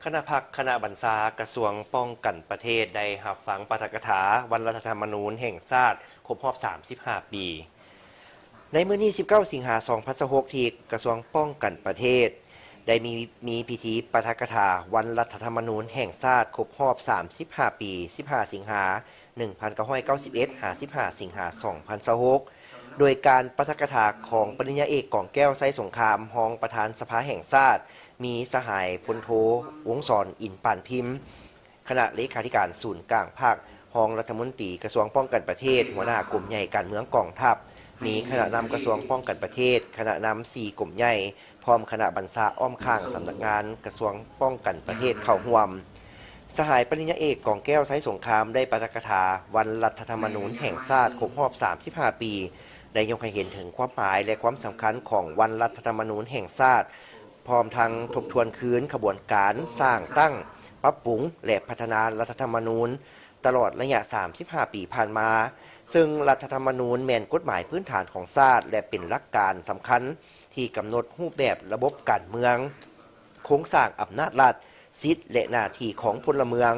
ຄະນະພັກຄະນະບັນຊາກະຊວງປ້ອງກັນປະເທດ ໄດ້ຮັບຟັງປາຖະກະຖາວັນລັດຖະທຳມະນູນແຫ່ງຊາດຄົບຮອບສາມສິບຫ້າປີ. ໃນມື້ນີ້ ສິບເກົ້າ ສິງຫາ ສອງພັນຊາວຫົກ ທີ່ກະຊວງປ້ອງກັນປະເທດ ໄດ້ມີ ມີພິທີປາຖະກະຖາວັນລັດຖະທຳມະນູນແຫ່ງຊາດຄົບຮອບສາມສິບຫ້າປີ ສິບຫ້າ ສິງຫາ ໜຶ່ງພັນເກົ້າຮ້ອຍເກົ້າສິບເອັດ ຫາ ສິບຫ້າ ສິງຫາ ສອງພັນຊາວຫົກ ໂດຍການປາຖະກະຖາຂອງປະລິນຍາເອກ ກອງແກ້ວ ໄຊສົງຄາມ ຮອງປະທານສະພາແຫ່ງຊາດ, ມີສະຫາຍພົນໂທ ວົງສອນ ອິນປານພິມ ຄະນະເລຂາທິການສູນກາງພັກ, ຮອງລັດຖະມົນຕີກະຊວງປ້ອງກັນປະເທດ, ຫົວໜ້າກົມໃຫຍ່ການເມືອງກອງທັບ, ມີຄະນະນຳກະຊວງປ້ອງກັນປະເທດ, ຄະນະນຳສີ່ກົມໃຫຍ່, ພ້ອມຄະນະບັນຊາອ້ອມຂ້າງສຳນັກງານກະຊວງປ້ອງກັນປະເທດເຂົ້າຮ່ວມ. ສະຫາຍປະລິນຍາເອກ ກອງແກ້ວ ໄຊສົງຄາມ ໄດ້ປາຖະກະຖາວັນລັດຖະທຳມະນູນແຫ່ງຊາດຄົບຮອບສາມສິບຫ້າປີ ໄດ້ຍົກໃຫ້ເຫັນເຖິງຄວາມໝາຍ ແລະ ຄວາມສຳຄັນຂອງວັນລັດຖະທຳມະນູນແຫ່ງຊາດ, ພ້ອມທັງທົບທວນຄືນຂະບວນການສ້າງຕັ້ງ, ປັບປຸງ ແລະ ພັດທະນາລັດຖະທຳມະນູນຕະຫຼອດໄລຍະສາມສິບຫ້າປີຜ່ານມາ, ເຊິ່ງລັດຖະທຳມະນູນແມ່ນກົດໝາຍພື້ນຖານຂອງຊາດ ແລະ ເປັນຫຼັກການສຳຄັນທີ່ກຳນົດຮູບແບບລະບົບການເມືອງ, ໂຄງສ້າງອຳນາດລັດ, ສິດ ແລະ ໜ້າທີ່ຂອງພົນລະເມືອງ,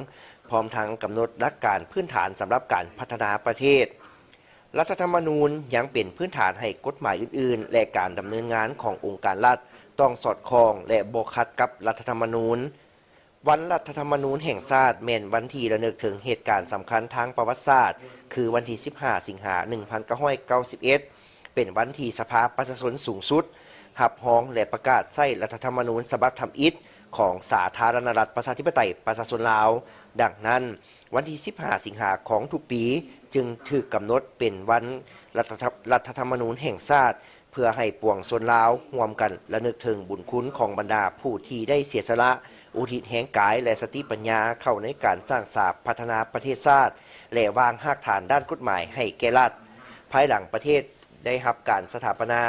ພ້ອມທັງກຳນົດຫຼັກການພື້ນຖານສຳລັບການພັດທະນາປະເທດ. ລັດຖະທຳມະນູນຍັງເປັນພື້ນຖານໃຫ້ກົດໝາຍອື່ນໆ ແລະ ການດຳເນີນງານຂອງອົງການລັດຕ້ອງສອດຄ່ອງ ແລະ ບໍ່ຂັດກັບລັດຖະທຳມະນູນ. ວັນລັດຖະທຳມະນູນແຫ່ງຊາດແມ່ນວັນທີ່ລະນຶກເຖິງເຫດການສຳຄັນທາງປະຫວັດສາດ, ຄືວັນທີ ສິບຫ້າ ສິງຫາ ໜຶ່ງພັນເກົ້າຮ້ອຍເກົ້າສິບເອັດ ເປັນວັນທີ່ສະພາປະຊາຊົນສູງສຸດ ຮັບຮອງ ແລະ ປະກາດໃຊ້ລັດຖະທຳມະນູນສະບັບທຳອິດຂອງສາທາລະນະລັດ ປະຊາທິປະໄຕ ປະຊາຊົນລາວ. ດັ່ງນັ້ນ, ວັນທີ ສິບຫ້າ ສິງຫາຂອງທຸກປີຈຶ່ງຖືກກຳນົດເປັນວັນລັດຖະທຳ ລັດຖະທຳມະນູນແຫ່ງຊາດ ເພື່ອໃຫ້ປວງຊົນລາວຮ່ວມກັນລະນຶກເຖິງບຸນຄຸນຂອງບັນດາຜູ້ທີ່ໄດ້ເສຍສະຫຼະ ອຸທິດແຮງກາຍ ແລະ ສະຕິປັນຍາເຂົ້າໃນການສ້າງສາພັດທະນາປະເທດຊາດ ແລະ ວາງຮາກຖານດ້ານກົດໝາຍໃຫ້ແກ່ລັດ. ພາຍຫຼັງປະເທດໄດ້ຮັບການສະຖາປະນາ,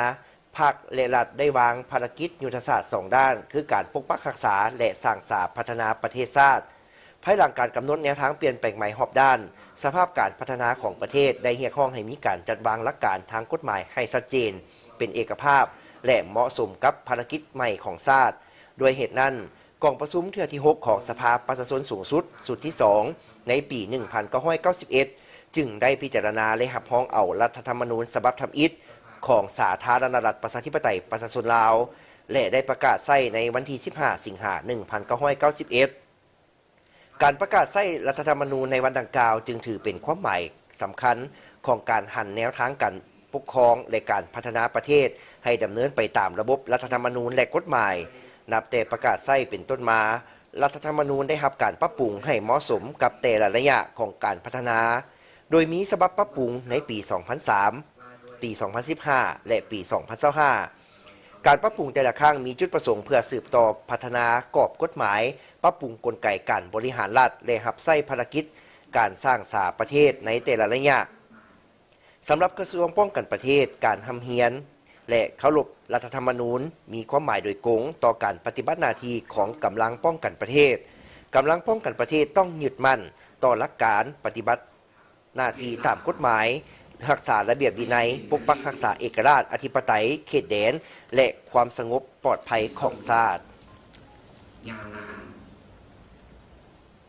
ພັກ ແລະ ລັດໄດ້ວາງພາລະກິດຍຸດທະສາດສອງດ້ານ ຄືການປົກປັກຮັກສາ ແລະ ສ້າງສາພັດທະນາປະເທດຊາດ. ພາຍຫຼັງການກຳນົດແນວທາງປ່ຽນແປງໃໝ່ຮອບດ້ານ, ສະພາບການພັດທະນາຂອງປະເທດໄດ້ຮຽກຮ້ອງໃຫ້ມີການຈັດວາງຫຼັກການທາງກົດໝາຍໃຫ້ຊັດເຈນ, ເປັນເອກະພາບ ແລະ ເໝາະສົມກັບພາລະກິດໃໝ່ຂອງຊາດ. ດ້ວຍເຫດນັ້ນ, ກອງປະຊຸມເທື່ອທີຫົກຂອງສະພາປະຊາຊົນສູງສຸດຊຸດທີສອງ ໃນປີໜຶ່ງພັນເກົ້າຮ້ອຍເກົ້າສິບເອັດ ຈຶ່ງໄດ້ພິຈາລະນາ ແລະ ຮັບຮອງເອົາລັດຖະທຳມະນູນສະບັບທຳອິດຂອງສາທາລະນະລັດ ປະຊາທິປະໄຕ ປະຊາຊົນລາວ ແລະ ໄດ້ປະກາດໃຊ້ໃນວັນທີ ສິບຫ້າ ສິງຫາ ໜຶ່ງພັນເກົ້າຮ້ອຍເກົ້າສິບເອັດ. ການປະກາດໃຊ້ລັດຖະທຳມະນູນໃນວັນດັ່ງກ່າວ ຈຶ່ງຖືເປັນຄວາມໝາຍສຳຄັນຂອງການຫັນແນວທາງການປົກຄອງ ແລະ ການພັດທະນາປະເທດໃຫ້ດຳເນີນໄປຕາມລະບົບລັດຖະທຳມະນູນ ແລະ ກົດໝາຍ. ນັບແຕ່ປະກາດໃຊ້ເປັນຕົ້ນມາ, ລັດຖະທຳມະນູນໄດ້ຮັບການປັບປຸງໃຫ້ເໝາະສົມກັບແຕ່ລະໄລຍະຂອງການພັດທະນາ, ໂດຍມີສະບັບປັບປຸງໃນປີສອງພັນສາມ, ປີສອງພັນສິບຫ້າ ແລະ ປີສອງພັນຊາວຫ້າ. ການປັບປຸງແຕ່ລະຄັ້ງມີຈຸດປະສົງເພື່ອສືບຕໍ່ພັດທະນາກອບກົດໝາຍ, ປັບປຸງກົນໄກການບໍລິຫານລັດ ແລະ ຮັບໃຊ້ພາລະກິດການສ້າງສາປະເທດໃນແຕ່ລະໄລຍະ. ສຳລັບກະຊວງປ້ອງກັນປະເທດ, ການຮ່ຳຮຽນ ແລະ ເຄົາລົບລັດຖະທຳມະນູນ ມີຄວາມໝາຍໂດຍກົງຕໍ່ການປະຕິບັດໜ້າທີ່ຂອງກຳລັງປ້ອງກັນປະເທດ. ກຳລັງປ້ອງກັນປະເທດຕ້ອງຍຶດໝັ້ນຕໍ່ຫຼັກການປະຕິບັດ ໜ້າທີ່ຕາມກົດໝາຍ, ຮັກສາລະບຽບວິໄນ, ປົກປັກຮັກສາເອກະລາດ, ອະທິປະໄຕ, ເຂດແດນ ແລະ ຄວາມສະຫງົບປອດໄພຂອງຊາດ. ຍາວນານ